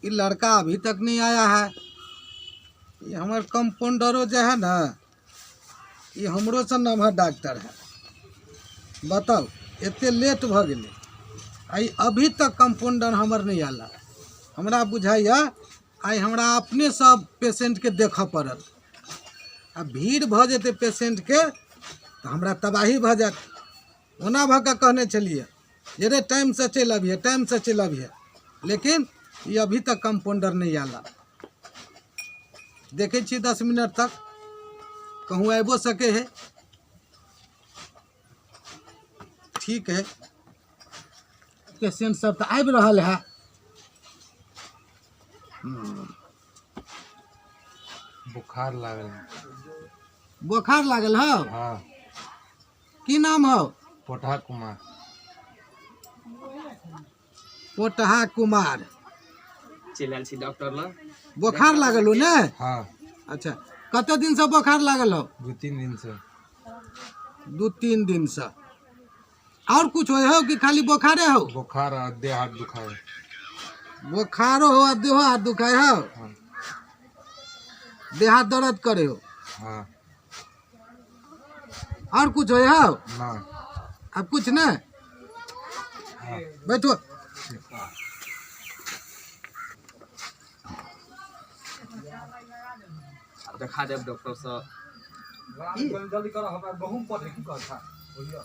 ई लड़का अभी तक नहीं आया है। ये हमर कंपाउंडरो जे है ना, ई हमरो से नमहर डॉक्टर है। बताउ एते लेट भऽ गेलै आ ई अभी तक कंपाउंडर हमर नहि आयल है। हमरा बुझाइए आइ हमरा अपने सब पेशेंटके देखऽ पड़त आ भीड़ भऽ जेतै पेशेंटके तऽ हमरा तबाही भऽ जायत। ओना भऽ कऽ कहने छलियै जे रे टाइमसँ चलि अबिहे, टाइमसँ चलि अबिहे, लेकिन ई अभी तक कम्पाउंडर नहि आयल हँ। देखै छियै 10 मिनट तक कहूँ आबिओ सकै है। ठीक है, पेशेंट सब तऽ आबि रहल है। बुखार लागल है। बोखार लागल हौ? हाँ। की नाम हौ? पोटहा कुमार। पोटहा कुमार। चलि आयल छी डॉक्टर लग। बोखार लागल हो ने? हाँ। अच्छा, कते दिन से बोखार लागल हो? 2-3 दिन से। 2-3 दिन से। और कुछ होय हो कि खाली बोखारे हो? बोखार आ देह हाथ दुखाए। बोखारो हो आ देहो हाथ दुखाए हो? हाँ। देह हाथ दर्द करे हो? हाँ। और कुछ होय हो? ना। अब कुछ ना? हाँ। बैठो। आब देखा देब डॉक्टर से।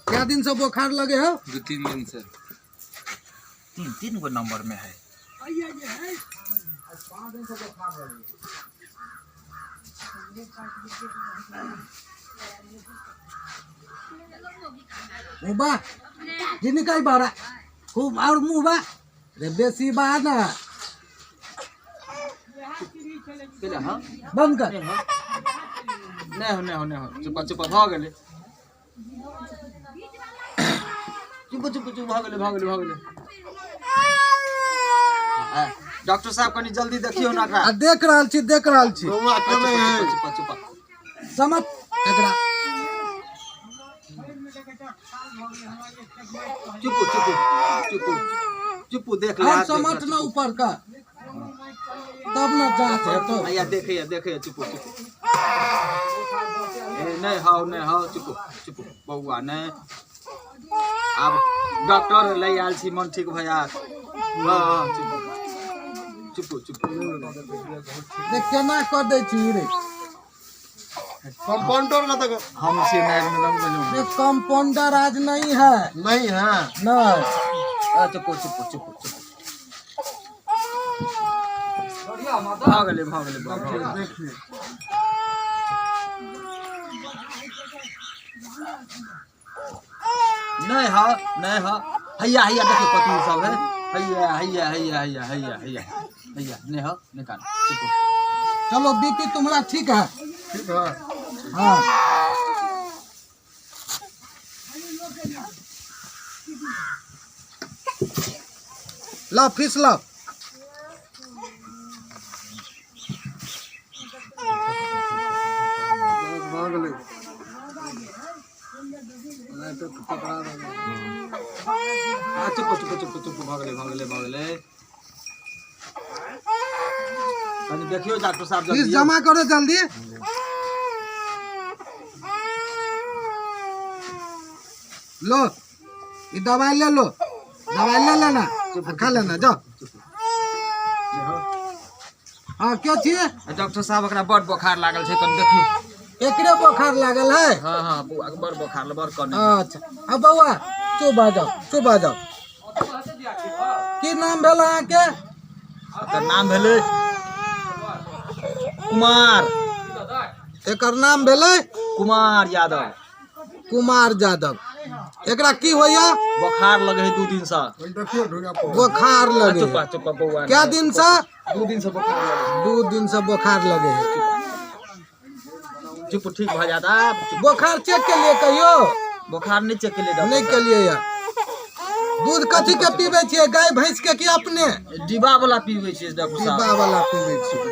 क्या दिन से बोखार लगे हो? 2-3 दिन से। 3-3 गो नंबर में है। मुँह बा जिनका बारा खूब और मुँह बा रे बेसी बा ना। केला हाँ? बंद कर। नहीं हो। नहीं हो, नहीं हो, नहीं हो। चुप, चुप, भऽ गेलै। चुप, चुप, चुप, भऽ गेलै, भऽ गेलै, भऽ गेलै। हाँ, डॉक्टर साहब कनी जल्दी देखियौ ना एकरा। आ देख रहल छी, देख रहल छी। बौआ कने है? चुप, चुप, चुप। समझ एकरा। चुप, चुप, चुप, चुप, देख ले, और हाथ देख समझ ले, ना चुप। ऊपर का तब ना जांच है तो। भैया देखैया, देखैया, चुप, चुप। ए, नहीं हौ, नहीं हौ, चुप, चुप, बौआ नहीं। आब डॉक्टर लै आयल छी, मन ठीक भऽ जायत। हाँ, हाँ, चुप, चुप, चुप। देख केना कऽ दै छी रे। कंपाउंडर का तक हम से नाइट में लग बजो। ये कंपाउंडर आज नहीं है। नहीं है। नहीं। आ, चुप, चुप, चुप, चुप। भऽ गेलै, भऽ गेलै, भऽ गेलै। देखिए। नहीं हा, नहीं हा। हैया, हैया, देखियो कथी सब है। हैया, हैया, हैया, हैया, हैया, हैया, हैया, नहीं हा, नहीं कान। चुप। चलो बीपी तुम्हारा ठीक है। ठीक है। हाँ। लाओ फीस लाओ। हाँ, चुप, चुप, चुप, चुप, भऽ गेलै, भऽ गेलै, भऽ गेलै। कनी देखियौ डॉक्टर साहब फीस जल्दी। जमा करो जल्दी। लो ये दवाई ले लो, दवाई ले लेना, खा लेना, जाओ। हाँ, क्या चाहिए? डॉक्टर साहब एकरा बड़ बोखार लागल छै, कनी देखियौ। एकरे बोखार लागल है? हाँ, हाँ, बौआ के बड़ बोखार, बड़ कने। अच्छा, अब बौआ चुप भऽ जाओ, चुप भऽ जाओ। की नाम भेल अहाँके? एकर नाम भेलै कुमार। एकर नाम भेलै कुमार यादव। कुमार यादव। एकरा की होइया? बोखार लगे है 2 दिन से। बोखार लगे। चुप, चुप, बौआ। क्या दिन से? 2 दिन से बोखार लगे। 2 दिन से बोखार लगे है। चुप, ठीक भऽ जायत आब। चुप। बोखार चेक के लिए कहियो? बोखार नहीं चेक के लिए डॉक्टर नहीं के लिए यार। दूध कथी के पीबै छियै, गाय भैंस के कि अपने? डिब्बा वाला पीबै छियै डॉक्टर साहब। डिब्बा वाला पीबै छियै।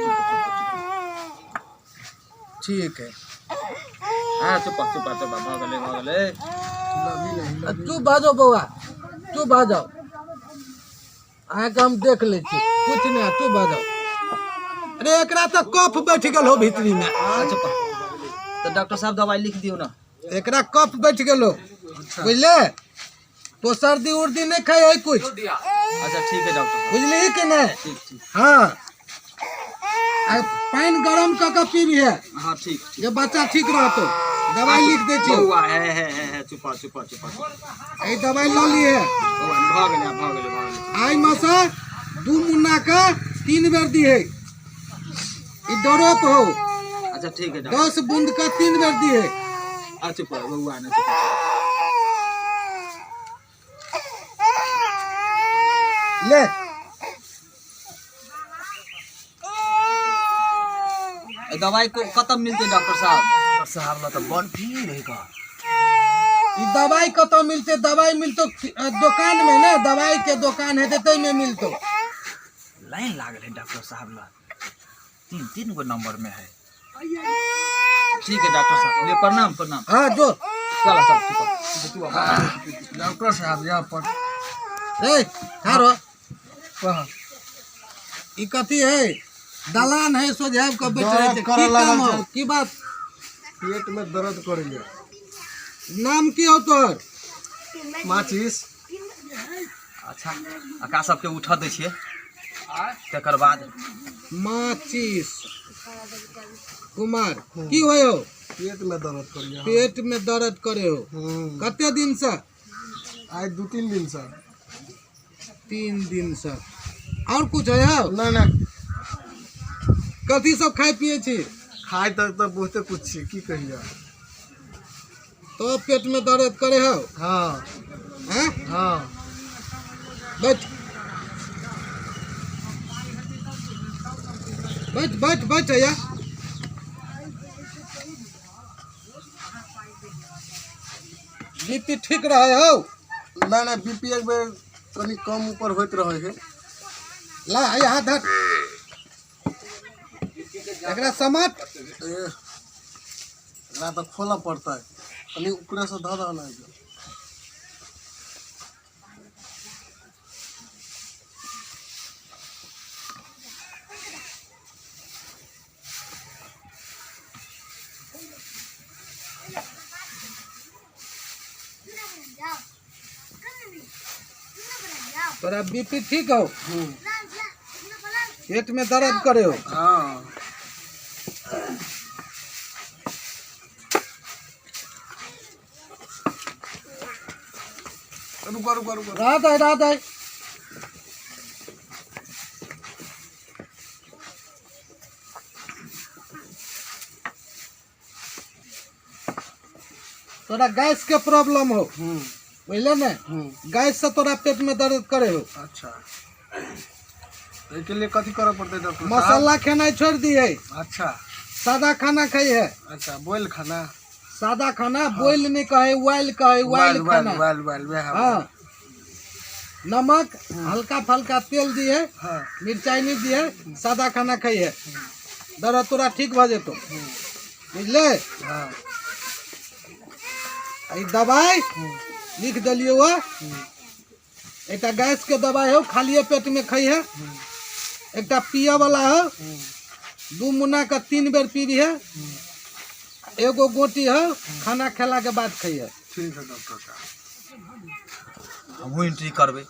ठीक है। हाँ, चुप, चुप, चुप, भऽ गेलै, भऽ गेलै। चुप भऽ जाओ बौआ, चुप भऽ जाओ। अहाँके हम देख लै छी, कुछ नहि, तू बजाओ। अरे एकरा तऽ कफ बैठ गेल हो भीतरी में। अच्छा, तऽ डॉक्टर साहब दवाई लिख दियौ ना। एकरा कफ बैठ गेल हो, बुझले? तो सर्दी उर्दी नहीं खाई है कुछ। अच्छा ठीक है डॉक्टर साहब। बुझली कि नहीं? ठीक ठीक। हाँ, आ पानि गरम कऽ के पीबी है। हाँ ठीक ठीक। जे बच्चा ठीक रहतो। दवाई लिख दै छी। बौआ है है है है, चुपा चुपा चुपा चुपा। एहि दवाई लऽ लिए। बौआ भऽ गेलै, आब भऽ गेलै, भऽ गेलै। आइ में से 2 मुन्ना के 3 बेर दिहे। ई ड्रॉप हो। अच्छा ठीक है डॉक्टर। 10 बूंद के 3 बेर दिहे। आ चुप रह, बौआ ने चुप। ले ए दवाई को कतऽ मिलतै डॉक्टर साहब? डॉक्टर साहब ल तऽ बड़ भीड़ है का। ई दवाई कतऽ मिलतै? दवाई मिलतो दुकान में ने, दवाई के दुकान हेतै तै में मिलतो। लाइन लागल है डॉक्टर साहब ल, 3-3 गो नंबर में है। ठीक है डॉक्टर साहब, ले प्रणाम प्रणाम। हाँ जो चलो चलो चुप। डॉक्टर साहब यहाँ पर। ए खारो कहाँ? ई कथी है? दलान है सोझाब के बैठ रहे दर्द छै। करऽ की लागल काम हो? छै। की बात? पेट में दर्द करैया। नाम की हो तोहर? माचिस। अच्छा अका सबके उठऽ दै छियै तकर बाद। माचिस कुमार। की होय हो? पेट में दर्द करैया। पेट में दर्द करे हो? कते दिन से? आइ 2-3 दिन से। 3 दिन से। और कुछ है हो? नहीं नहीं। कथी सब खाइ पिए छी? खाइ तक तऽ बहुते कुछ छी, की कहिया। तो पेट में दर्द करे हो? हाँ। हैं? हाँ। बैठ बैठ बैठ बैठ भैया। बीपी ठीक रहे हो? नहीं नहीं, बीपी एक बेर कनी कम ऊपर होइत रहे है। ला यहाँ हाथ धर, एकरा समाट। एकरा तऽ खोलऽ पड़तै, कनी ऊपरे से धऽ दह ना। तोरा बीपी ठीक हो? पेट में दर्द करे हो? हाँ। रुको रुको रुको। रात है, रात है। तोरा गैस के प्रॉब्लम हो, बुझले ने? गैस से तोरा पेट में दर्द करे हो। अच्छा, एहिके लिए कथी करऽ पड़तै डॉक्टर साहब? मसाला खेनाइ छोड़ दिए। अच्छा। सादा खाना खाई है। अच्छा, बोइल खाना। सादा खाना। बोइल नहीं कहे, वाइल कहे, वाइल खाना। वाइल वाइल वएह। हाँ, नमक हल्का फल्का तेल दिए। हाँ। मिरचाई नहीं दिए, सादा खाना खाई है। दर्द तोरा ठीक भऽ जेतौ, बुझले? हाँ। ई दवाई लिख देलियौ हँ। एकटा गैस के दवाई हो, खालिए पेट में खाई है। एकटा पिए वाला हो, 2 मुन्ना के 3 बेर पीबी है। एगो गोटी हो, खाना खेला के बाद खाई है। ठीक है डॉक्टर साहब। हमहूँ एंट्री करबै।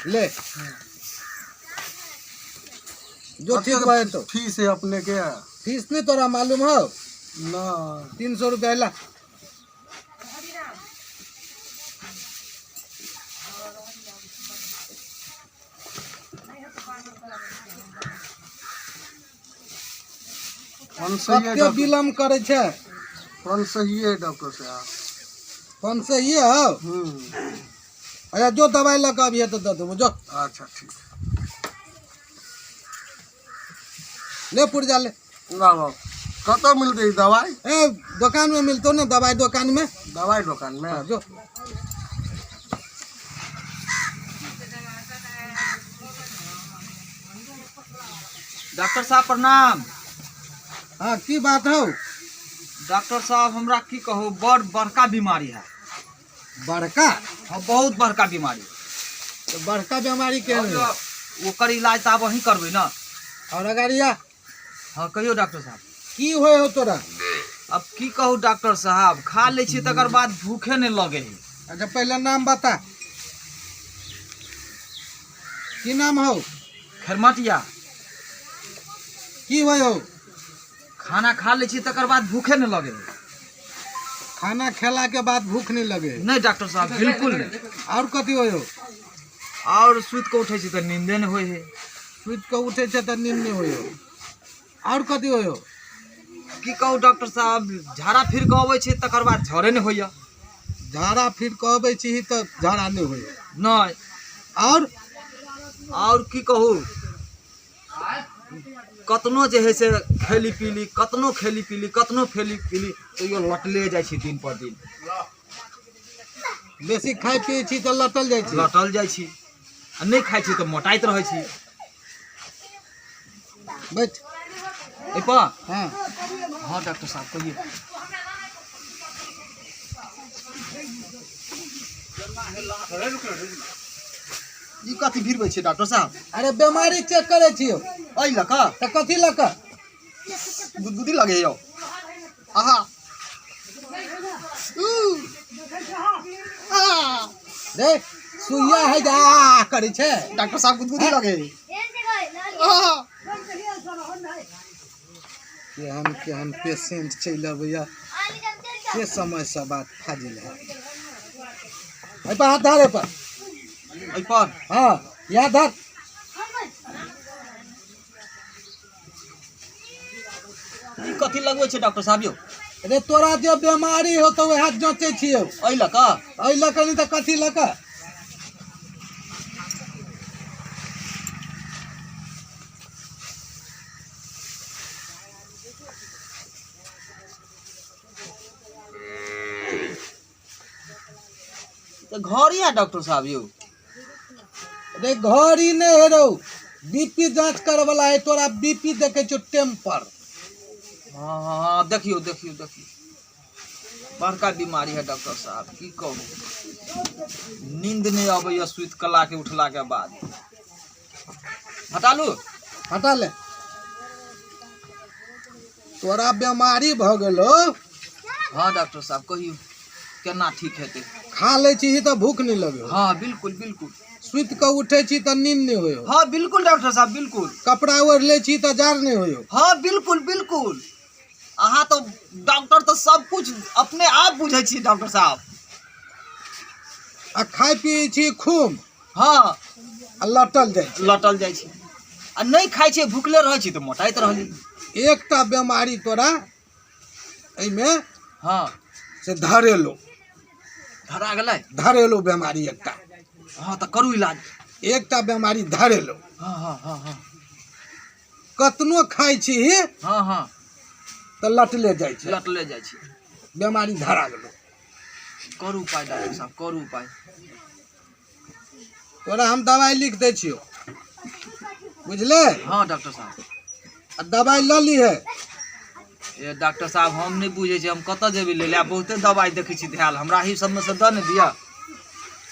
ले जो ठीक भऽ जेतौ। फीस है अपने के? फीस नहीं तोरा मालूम हो? ना। 300 रुपया ला। कौन सही है? कते विलम्ब करे छै? कौन सही है डॉक्टर साहब? कौन सही है हो? अच्छा जो दवाई लऽ कऽ अबिहे तऽ दऽ देबो, जो। अच्छा ठीक। ले पुर्जा ले। ना ना, कतऽ मिलतै ई दवाई? ए दुकान में मिलतो ने, दवाई दुकान में। दवाई दुकान में? हाँ, जो। डॉक्टर साहब प्रणाम। हाँ, की बात हो? डॉक्टर साहब हमरा की कहू, बड़ बड़का बीमारी है। बड़का? हाँ, बहुत बड़का बीमारी। तऽ बड़का बेमारी केहन है? ओकर इलाज तऽ आब अहीं करबै ने। और अगाड़िया। हँ, कहियौ डॉक्टर साहब। की होइ हो तोरा? अब की कहू डॉक्टर साहब, खा लै छी तकर बाद भूखे नहि लगे है। अच्छा, पहले नाम बता, की नाम हो? खरमटिया। की होइ हो? खाना खा लै छी तकर बाद भूखे नहि लगे है। खाना खेला के बाद भूख नहीं लगे? नहि डॉक्टर साहब, बिल्कुल नहि। और कथी होइ हो? और सुति कऽ उठै छी तऽ नींदे नहि होइ है। सुति कऽ उठै छै तऽ नींद नहीं होइ हो। और कथी होइ हो? की कहू डॉक्टर साहब, झाड़ा फिर कऽ अबै छी तकर बाद झड़े नहि होइया। झाड़ा फिर कऽ अबै छी तऽ झाड़ा नहीं होइ? नहि। और? और की कहू, कतनो जे है से खेली पीली, कतनो खेली पीली, कतनो खेली पीली, तैयो लटले जाइ छी दिन पर दिन। बेसी खाइ पियै छी तऽ लटल जाइ छी? लटल जाइ छी, आ नहि खाइ छी तऽ मोटाइत रहै छी। बैठ। एहिपर? हाँ। हाँ डॉक्टर साहब, कहिए। ई कथी भिरबै छै डॉक्टर साहब? अरे, बेमारी चेक करै छियौ। एहि लऽ कऽ? तऽ कथी लऽ कऽ? गुदगुदी लगे यौ। आहा ऊ आ रे, सुइया है जे आ करै छै? डॉक्टर साहब, गुदगुदी लगे। आहा। केहन केहन पेशेंट चलि अबैया से समय से बात फाजिल है। एहि पर हाथ धर, एहि पर। एहिपर? हाँ, यहाँ धर। ई कथी लगबै छै डॉक्टर साहब यौ? अरे, तोरा जे बेमारी हो तऽ वएह जाँचै छियौ। एहि लऽ कऽ? एहि लऽ कऽ नहि तऽ कथी लऽ कऽ? तऽ घड़ी है डॉक्टर साहब यौ? अरे, घड़ी नहि है रौ, बीपी जाँच करे वाला है। तोरा बीपी देखै छियौ टेम्पर। हाँ हाँ हाँ, देखियौ देखियौ देखियौ, बड़का बीमारी है डॉक्टर साहब, की कहू, नींद नहि अबैया सुति कला के उठला के बाद। हटा लू? हटा ले। तोरा बेमारी भऽ गेलो। हाँ डॉक्टर साहब, कहियौ केना ठीक हेतै? खा लै छी तऽ भूख नहि लगे हो। हाँ, बिल्कुल बिल्कुल। सुति कऽ उठै छी तऽ नींद नहि होइ हो। हाँ बिल्कुल डॉक्टर साहब, बिल्कुल। कपड़ा ओढ़ि लै छी तऽ जाड़ नहि होइ हो। हाँ बिल्कुल बिल्कुल। अहाँ तऽ डॉक्टर तऽ सब कुछ अपने आप बुझै छी डॉक्टर साहब। आ खाइ पियै छी खूब? हाँ। आ लटल जाइ छी? लटल जाइ छी, आ नहि खाइ छियै, भुखले रहै छी तऽ मोटाइत रहली। एकटा बेमारी तोरा एहिमे से धरेलो। धरा गेलै? धरेलो बेमारी एकटा। हाँ, तऽ करू इलाज। एकटा बेमारी धरेलो। हाँ हाँ हाँ हाँ कतनो खाइ छी हाँ हाँ तऽ लटले जाइ छै। लटले जाइ छी। बेमारी धरा गेलो। करू उपाय डॉक्टर साहब, करू उपाय। तोरा हम दवाइ लिख दै छियौ, बुझले? हाँ डॉक्टर साहब। आ दवाइ लऽ लीहे। ए डॉक्टर साहब, हम नहि बुझै छी, हम कतऽ जेबै लै लए? बहुते दवाइ देखै छी धयल, हमरा ही सबमे से दऽ ने दिअ।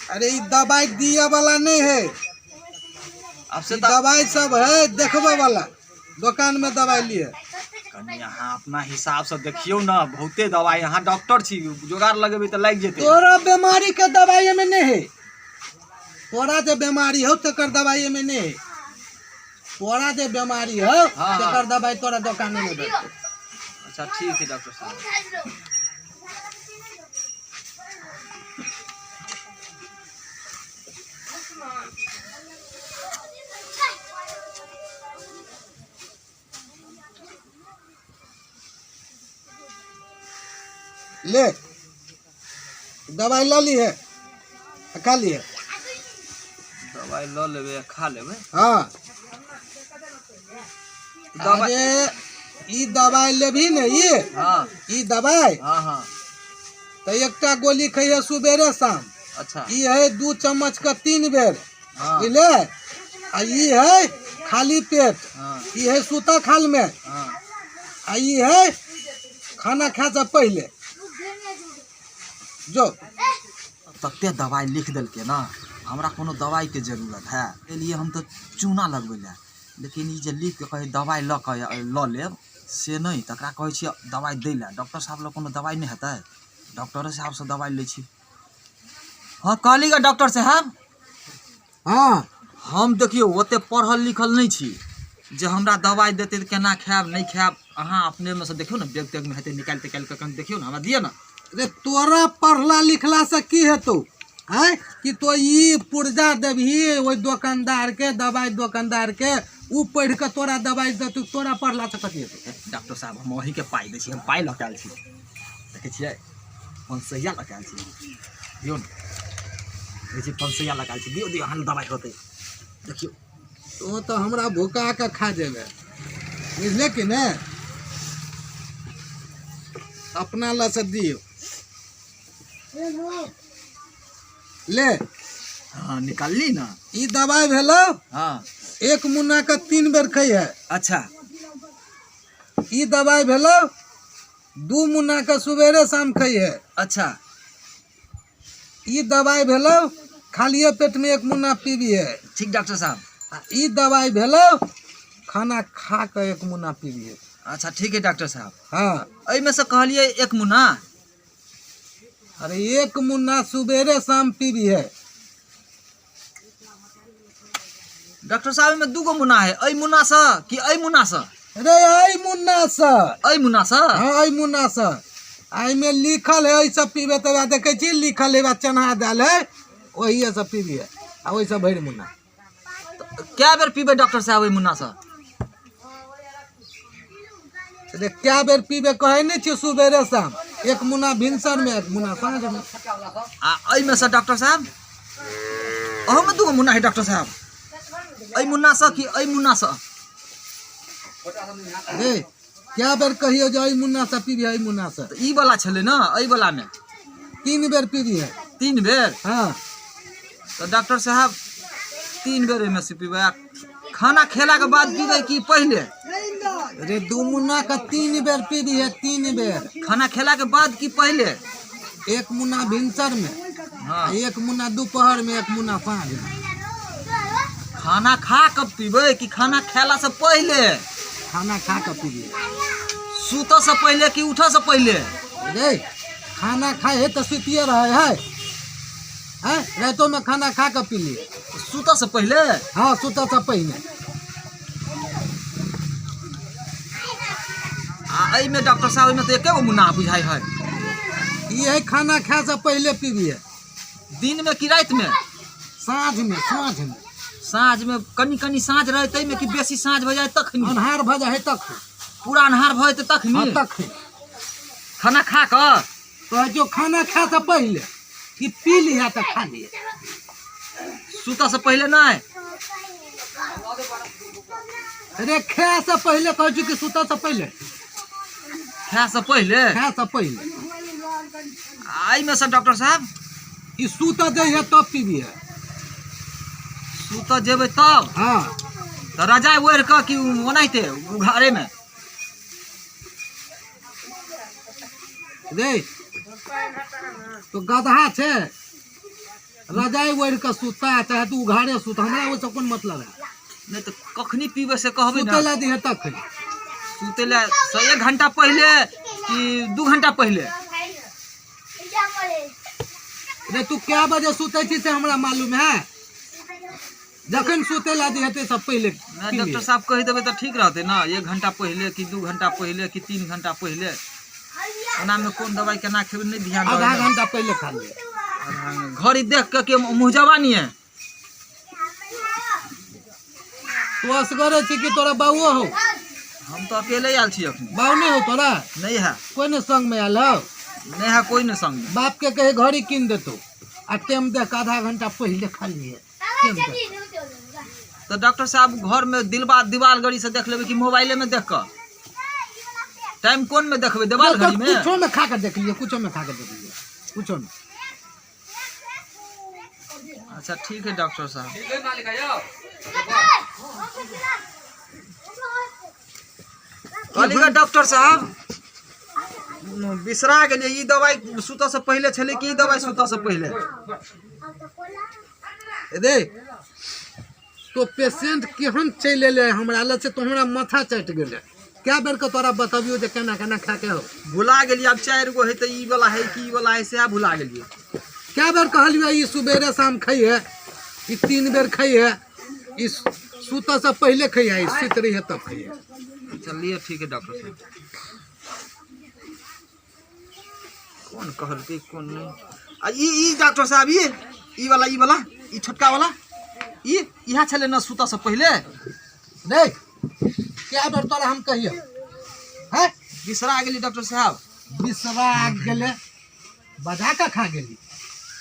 अरे, ई दवाइ दिअ वाला नहि है। आब से ई तऽ दवाइ सब है देखबै वाला, दोकान में दवाइ लिए। कनि अहाँ अपना हिसाबसँ देखियौ ने, बहुते दवाइ, अहाँ डॉक्टर छी, जोगाड़ लगेबै तऽ लागि जेतै। तोरा बीमारी के दवाइ एमे नहि है। तोरा जे बीमारी हौ तकर दवाइ एमे नहि है। तोरा जे बीमारी हौ तकर दवाइ तोरा दोकाने में भेटतौ। अच्छा, ठीक है डॉक्टर साहब। ले, दवाइ लऽ लीहे आ खा लीहे। दवाइ लऽ लेबै आ खा लेबै। हाँ। दवाइ अरे, ई दवाइ लेबही ने ई? ई दवाइ? हाँ हाँ तऽ एकटा गोली खइहे सुबेरे शाम। ई है 2 चम्मच के 3 बेर। बुझले? आ ई है खाली पेट। ई है सुता खाल में। आ ई है खाना खाए से पहले जो। तते दवाइ लिख देलकै ने। हमरा कोनो दवाइके जरूरत है। एलियै हम तऽ चूना लगबै लए, लेकिन ई जे लिख कऽ कहै दवाइ लऽ कऽ लऽ लेब से नहि, तकरा कहै छियै दवाइ दै लए। डॉक्टर साहब लग कोनो दवाइ नहि हेतै? डॉक्टरे साहबसँ दवाइ लै छी। हँ कहली गे डॉक्टर साहब। हँ। हम देखियौ ओते पढ़ल लिखल नहि छी जे हमरा दवाइ देतै तऽ केना खायब नहि खायब। अहाँ अपनेमे सँ देखियौ ने, बैग तैगमे हेतै निकालि तिकालि कऽ कनि देखियौ ने, हमरा दिअ ने। रे तोरा पढ़ला लिखलासँ की हेतौ? आँय, कि तो ई पुर्जा देबही ओहि दोकानदारके, दवाइ दोकानदारके, ओ पढ़ि कऽ तोरा दवाइ देतौ? तोरा पढ़लासँ कथी हेतौ? डॉक्टर साहब, हम अहीँके पाइ दै छी। हम पाइ लऽ कऽ आयल छी, देखै छियै, 500 लऽ कऽ आयल छी। दियौ ने, देखै छियै, 500 लऽ कऽ आयल छी। दियौ दियौ, अहाँ दवाइ होतै, देखियौ। तो तऽ हमरा भुका कऽ खा जेबै, बुझले कि ने? अपना लऽ से दियौ, ले। हाँ, निकालली ना। ई दवाइ भेलौ। हाँ। एक मुन्ना के 3 बेर खैहे। अच्छा। ई दवाइ भेलौ 2 मुन्ना के सवेरे शाम खैहे। अच्छा। ई दवाइ भेलौ खालिए पेट में 1 मुन्ना पीबिहे। ठीक डॉक्टर साहब। आ ई दवाइ भेलौ खाना खा के 1 मुन्ना पीबिहे। अच्छा ठीक है डॉक्टर साहब। हाँ। एहिमे से कहलियै 1 मुन्ना। अरे 1 मुन्ना सवेरे शाम पीबिहे। डॉक्टर साहब, एहिमे 2 गो मुन्ना है, एहि मुन्ना से कि एहि मुन्ना से? अरे एहि मुन्ना से। एहि मुन्ना से? हाँ, एहि मुन्ना से। एहिमे लिखल है, एहि सब पीबे तऽ वएह देखै छी लिखल है, वएह चन्हा देल है, ओहिए से पीबिहे आ ओहिसँ भरि मुन्ना। कए बेर पीबै डॉक्टर साहब एहि मुन्ना से? अरे कए बेर पीबे कहै नहि छियै, सुबेरे शाम 1 मुन्ना भिनसर में, 1 मुन्ना साँझ में। आ एहिमे से डॉक्टर साहब, अहूमे 2 गो मुन्ना है डॉक्टर साहब, एहि मुन्ना से कि एहि मुन्ना से? रे कए बेर कहियो जे एहि मुन्ना से पीबी, एहि मुन्ना से? तऽ ई वाला छलै ने, एहि वाला में 3 बेर पीबी है। 3 बेर? हाँ। तऽ डॉक्टर साहब 3 बेर एहिमे से पीबै, आ खाना खेलाके बाद पीबै कि पहिले? रे 2 मुन्ना के 3 बेर पीबी है, 3 बेर। खाना खेलाके बाद कि पहिले? 1 मुन्ना भिनसर में, हाँ। 1 मुन्ना दोपहर में, 1 मुन्ना साँझ में। खाना खा कऽ पीबै कि खाना खेला से पहिले? खाना खा कऽ पीबै। सुतऽ से पहिले कि उठऽ से पहिले? रे खाना खाए है तऽ सुतिए रहे है, हैं? रातो में खाना खा कऽ पी लिए। सुतऽ से पहिले? हाँ, सुतऽ से पहिने। आ एहिमे डॉक्टर साहब, एहिमे तऽ एके गो मुन्ना बुझाइ है। ई है खाना खाए से पहिले पीबिए। दिन में कि राति में? साँझ में, साँझ में। साँझ में कनी कनी साँझ रहे ताहिमे कि बेसी साँझ भऽ जाय तखनी? अन्हार भऽ जाइ है तखन। पूरा अन्हार भऽ जेतै तखनी? हाँ, तखनी। खाना खा कऽ? कहै छियौ खाना खाए से पहिले कि पी लिहे तऽ खा लिहे। सुतऽ से पहिले नहि? अरे खाए से पहिले कहै छियौ कि सुतऽ से पहिले? खाए से पहिले? खाए से पहिले। आ एहिमे से डॉक्टर साहब? ई सुतऽ जइहे तब पीबिहे। सुतऽ जेबै तब? हाँ। तऽ रजाइ ओढ़ि कऽ कि ओनाहिते उघारे में? रे तो गदहा छै, रजाइ ओढ़ि कऽ सुता चाहे तू उघारे सुत, हमरा ओहिसँ कोन मतलब है। नहि तऽ कखनी पीबै से कहबै सुतै ने। लए दिहे तखन। सुतै लए से 1 घंटा पहिले कि 2 घंटा पहिले? रे तू कए बजे सुतै छी से हमरा मालूम है, जखन सुतै लए दिहे ताहिसँ पहिले नहि, पी डॉक्टर लिहे। साहब कहि देबै तऽ ठीक रहतै ने, 1 घंटा पहिले कि 2 घंटा पहिले कि 3 घंटा पहिले? ओनामे कोन दवाइ केना खेबै नहि ध्यान आधा रहै। घंटा पहिले खा लिहे। घड़ी देख कऽ के मुँहजवा नहीं है। तू असगरे छी कि तोरा बाबुओ हो? हम तऽ अकेले आयल छी अखनी। बाबू नहीं हो तोरा? नहीं है। कोई नहीं संग में आयल हो? नहीं है, कोई नहीं संग में। बाप के कहे घड़ी कीन देतो आ टेम देख आधा घंटा पहिले खा लिए। टेम देख। तऽ डॉक्टर साहब घर में दिलबा दीवाल घड़ी से देख लेबै कि मोबाइले में देख कऽ? टाइम कोन में देखबै, देवाल घड़ी में? कुछो में खा के देख लिए, कुछो में खा के देख लिए, कुछो में। अच्छा ठीक है डॉक्टर साहब। कहली डॉक्टर साहब बिसरा गेलियै, ई दवाइ सुतऽ से पहिले छलै कि ई दवाइ सुतऽ से पहिले? रे तो पेशेंट केहन चलि एलै हमरा लग से तो हमरा माथा चटि गेलै। कए बेरके तोरा बतबियौ जे केना केना खाके हो। भुला गेलियै, आब 4 गो है तऽ ई वाला है कि ई वाला है सएह भुला गेलियै। कए बेर कहलियै ई सुबेरे शाम खइहे, ई 3 बेर खइहे, ई सुतऽसँ पहिले खइहे, ई सुति रहिहे तब खइहे। चलिए ठीक है डॉक्टर साहब। कोन कहलकै कोन नहि। आ ई ई डॉक्टर साहब ई ई वाला ई वाला ई छोटका वाला ई इएह छलै ने सुतऽसँ पहिले? नहीं, कए बेर तोरा हम कहियौ? हैं? बिसरा गेली डॉक्टर साहब। बिसरा गेलै, बजा कऽ खा गेली।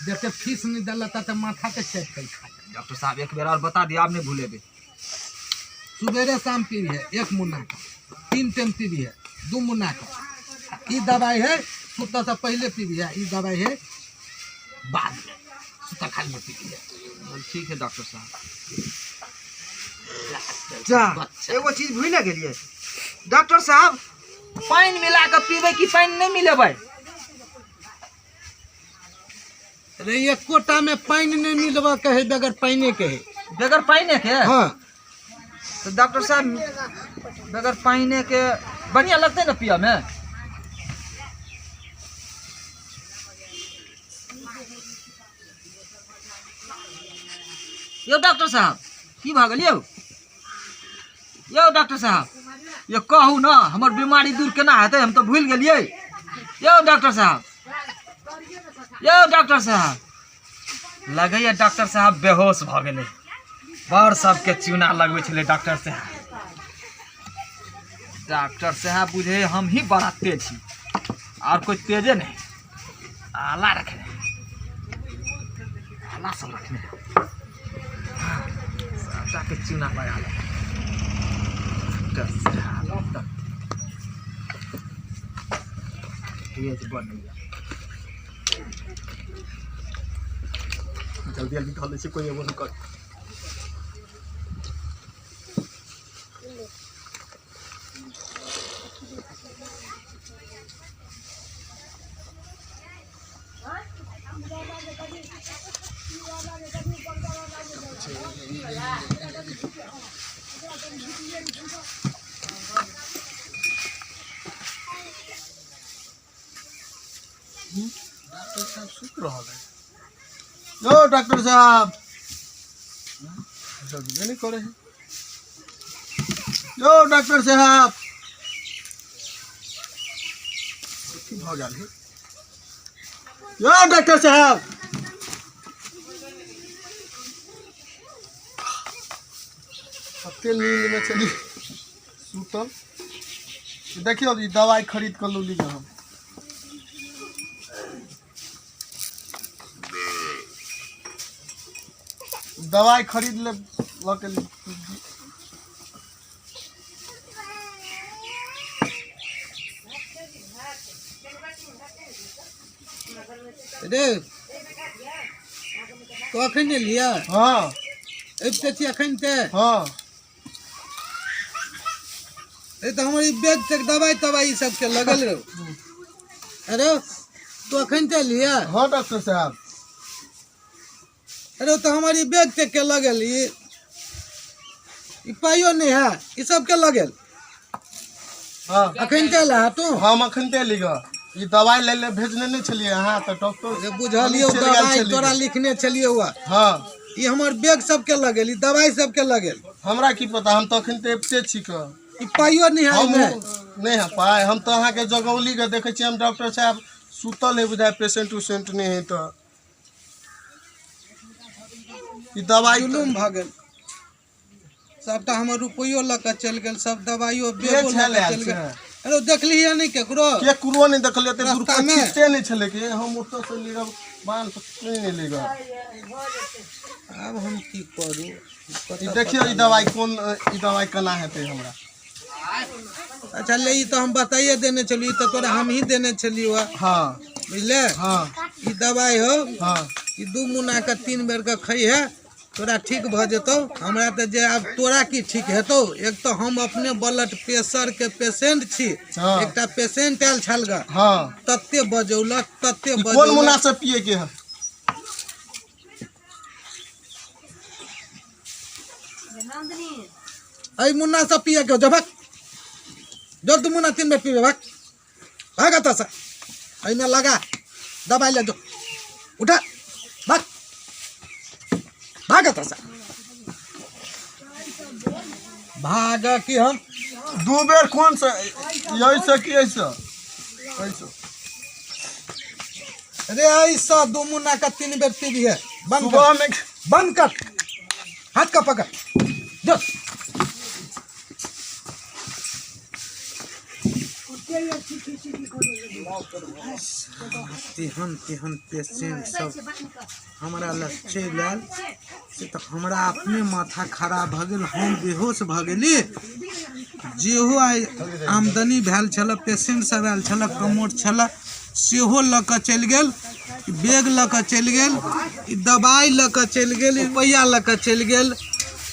जते फीस नहि देलक तते माथा के चटि कऽ खा गेली। डॉक्टर साहब एक बेर और बता दिअ, आब नहि भूलेबै। सुबेरे शाम पीबी है 1 मुन्ना का, 3 टाइम पीबी है 2 मुन्ना का। ई दवाई है सुतऽ से पहले पीबी है, ई दवाई है बाद में सुतऽ खाली में पीबी है। ठीक है डॉक्टर साहब। जा एगो चीज भूले गेलियै डॉक्टर साहब, पानि मिला कऽ पीबै कि पानि नहि मिलेबै? रे एकोटा में पानि नहि मिलबऽ के है, बगैर पानि के है। बगैर पानि के? हाँ। तो डॉक्टर साहब बगैर पानि के बढ़िया लगतै ने पियऽ में? यौ डॉक्टर साहब की भऽ गेल यौ? यौ डॉक्टर साहब यौ कहू ने हमर बीमारी दूर केना हेतै, हम तऽ भूलि गेलियै। यौ डॉक्टर साहब, यौ डॉक्टर साहब, लगैए डॉक्टर साहब बेहोश भऽ गेलै। बड़ सबके चूना लगबै छलै डॉक्टर साहब। डॉक्टर साहब बुझे हम ही बड़ा तेज छी, और कोई तेजे नहीं। आला रखने, आला सब रखने, सबटा के चूना लगा ले डॉक्टर साहब। तक तेज बनैया। जल्दी जल्दी धऽ लै छियै, कोइ एबो नहि कर। डॉक्टर साहब सुति रहल है। यौ डॉक्टर साहब जगबे नहि करै है। यौ डॉक्टर साहब की भऽ गेल है? यौ डॉक्टर साहब कते नींद में चली सुतल। देखियौ ई दवाई खरीद कऽ लौली हम। दवाई खरीद ले लऽ के रे तो अखन एलियै? हाँ। अबिते छी अखन ते? हाँ। ए तऽ हमर ई बैग तक दवाई तवाई ई सबके लगल रहो। अरे तो अखन ते एलियै? हाँ डॉक्टर साहब। अरे तो हमर ई बैग तक के लगल, ई पाइयो नहीं है, ई सबके लगल। हाँ। अखन ते एला तू? हम अखन ते एली ग। ई दवाई लै ले भेजने नहि छलियै अहाँ तऽ डॉक्टर अरे बुझलियौ, चलि गेल दवाई छलियै। तोरा लिखने छलियै हुआ। हाँ। ई हमर बैग सबके लगेल, ई दवाई सबके लगेल। हमरा की पता, हम तऽ अखन ते अबिते छी क। ई पाइयो नहि है हम एहिमे। नहि है पाइ। हम तऽ अहाँके जगौली के देखै छियै, हम डॉक्टर साहब सुतल है बुझाय, पेशेंट उसेंट नहि है तऽ ई दवाई जुलुम भऽ गेल सबटा, हमर रुपैयो लऽ कऽ चलि गेल, सब दवाइयो के बेगो लऽ छलै कऽ चलि से? गेल। अरे देखलियै नहि केकरो? केकरो नहि देखलियै, एते दूर रास्ता कोइ मे? छिटते नहि छलै कि हम ओतऽ से लिअ बान्ह पर कोइ नहि लिअ। आब हम की करू? ई देखियौ ई दवाई कोन, ई दवाई केना हेतै हमरा? अच्छा ले, ई तऽ हम बताइए देने छलियै, ई तऽ तोरा हमही देने छलियौ। हाँ। बुझले? हाँ। ई दवाई हो। हाँ। ई 2 मुन्ना के 3 बेर के खइहे, तोरा ठीक भऽ जेतौ। हमरा तऽ जे आब तोरा की ठीक हेतौ, एक तऽ हम अपने ब्लड प्रेशर के पेशेंट छी। हाँ। एकटा पेशेंट आयल छल ग। हाँ। तते बजौलक, तते ई कोन बजौलक। मुन्ना से पिए के है? एहि मुन्ना सब पिए के जो भाग, जो दू मुन्ना 3 बेर पीबे, भाग भाग एतऽसँ। एहिमे लगा दबाइ ले जो, उठा, भाग भाग एतऽसँ, भाग की हम 2 बेर कोन से, यही से कि ऐसे? ऐसे। रे ऐसा 2 मुन्ना का 3 बेर पीबी है। बंद सुबह कर, में बंद कर, हाथ का पकड़ जो। तेहन तेहन पेशेंट सब हमरा लग चलि आयल से तऽ हमरा अपने माथा खराब भऽ गेल, हम बेहोश भऽ गेली। जेहो आइ आमदनी भेल छलै, पेशेंट सब आयल छलै, कमोट छलै, सेहो लऽ कऽ चलि गेल, बैग लऽ कऽ चलि गेल, ई दबाइ लऽ कऽ चलि गेल, रुपैआ लऽ कऽ चलि गेल,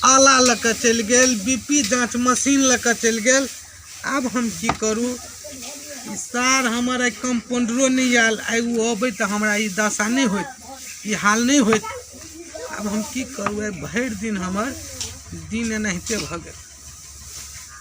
आला लऽ कऽ चलि गेल, बी पी जाँच मशीन लऽ कऽ चलि गेल। आब हम की करू? ई सार हमर आइ कम्पाउंडरो नहि आयल, आइ ओ अबै तऽ हमरा ई दशा नहि होइत, ई हाल नहि होइत। आब हम की करू? आइ भरि दिन हमर दिन एनाहिते भऽ गेल।